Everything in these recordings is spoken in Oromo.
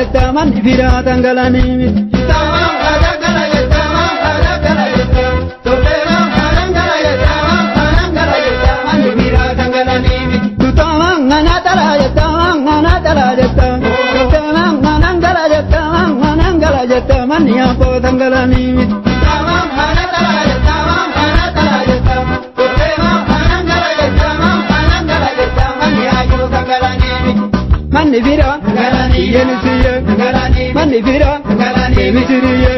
jetta manni firaa dhangalanii miti. Daggala jetta daggala jetta tolleema dhangalaa jetta dhangalaa jetta manni firaa dhangalanii miti. Tutaama naatala jetta naatala jetta tolleema dhangalaa jetta dhangalaa jetta manni abboo dhangalanii miti. Manni fira Yenisiyye manni fira Misiriyye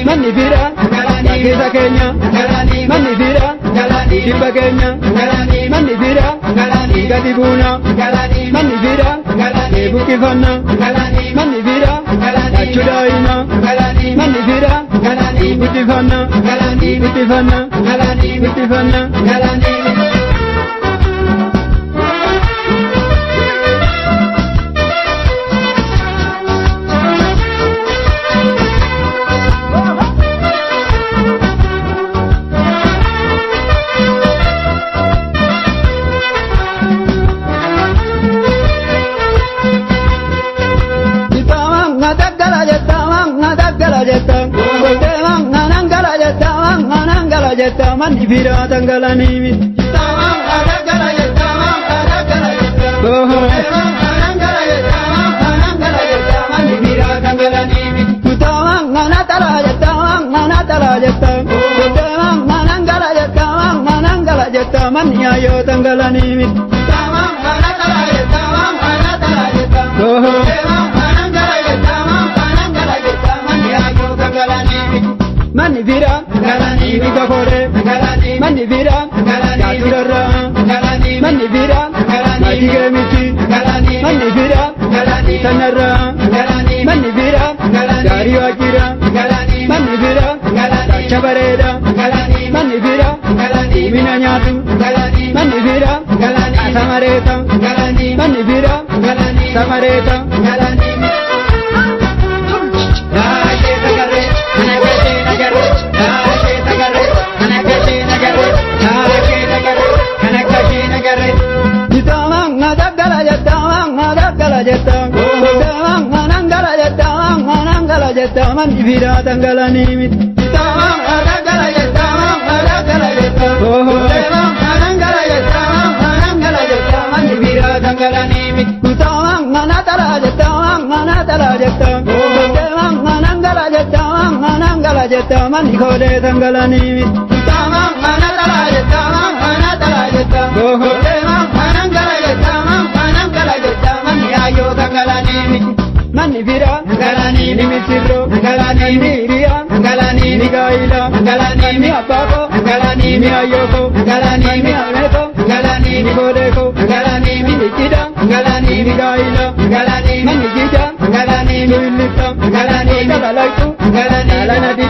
manni fira Keessa keenya manni fira Kibba keenya manni fira Gadi buuna manni fira Buqqifanna manni fira Achudaayina manni fira Guddifanna guddifanna guddifanna. Jetta manni firaa dhangalanii miti. Daggala jetta daggala jetta dhangalaa jetta dhangalaa jetta manni firaa dhangalanii miti. Tutaama naatala jetta naatala jetta tutaama dhangalaa jetta dhangalaa jetta manni ayyoo dhangalanii miti. Naatala jetta naatala jetta dhangalaa jetta dhangalaa jetta manni ayyoo dhangalanii miti. Manni firaa Bifa kooree manni firaa Yaaturarraa manni firaa Maatii miti manni firaa Sanarraa manni firaa Gaarii waajiraa manni firaa Dacha bareedaa manni firaa Mina nyaatu manni firaa Samareeta manni firaa Samareeta. Jetta manni firaa dhangalanii miti. Daggala jetta daggala jetta dhangalaa jetta dhangalaa jetta manni firaa dhangalanii miti. Naatala jetta naatala jetta dhangalaa jetta dhangalaa jetta manni koodee dhangalanii miti. Naatala jetta naatala jetta dhangalaa jetta dhangalaa jetta manni ayyoo dhangalanii miti. Manni firaa ni misirroo ni hiriyaa ni gaayilaa ni abbaakoo ni ayyookoo ni ameekoo ni boodeekoo ni ijjidhaa ni gaayilaa manni jijaa ni illiftaa dhalalaaytuu dhalana.